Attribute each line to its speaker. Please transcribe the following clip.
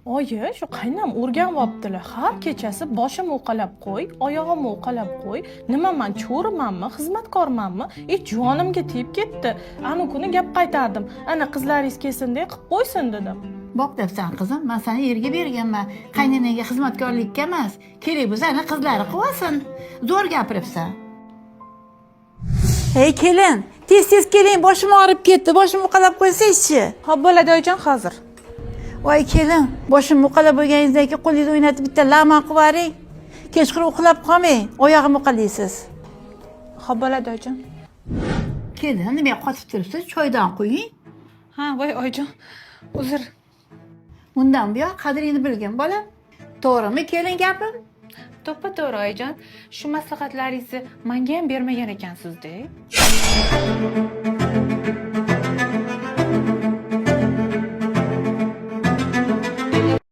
Speaker 1: Oyi, shu qaynam o'rganyaptilar. Har kechasi boshim uqalab qo'y, oyog'im uqalab qo'y. Nima, man cho'rimanmi, xizmatkormanmi? E, jonimga tegib ketdi. Anu kuni gap qaytardim. Ana qizlaringiz kelsin de qilib qo'ysin dedim.
Speaker 2: Bo'ptapsan, qizim, man seni erga berganman, qaynonangga xizmatkorlikka emas. Kerak bo'lsa, ana qizlari qilib olsin. Zo'r gapiribsan. Ey kelin, tez tez keling, boshim og'rib ketdi, boshimni uqalab qo'ysangizchi.
Speaker 3: Xo'p, bo'ladi, oyijon, hozir.
Speaker 2: Voy kelin, boshimni uqalab bo'lganingizdan keyin qo'lingizni o'ynatib bitta lag'mon qilib yuboring. Kechqurun uxlab qolmang, oyog'imni uqalaysiz.
Speaker 3: Xo'p, bo'ladi, oyijon.
Speaker 2: Kelin, nimaga qotib turibsiz? Choydan quying.
Speaker 3: Ha, voy oyijon, uzr.
Speaker 2: Bundan buyoq qadringni bilgin, bolam. To'g'rimi, kelin, gapim?
Speaker 3: To'ppa to'g'ri, oyijon. Shu maslahatlaringizni menga ham bermagan ekansizda.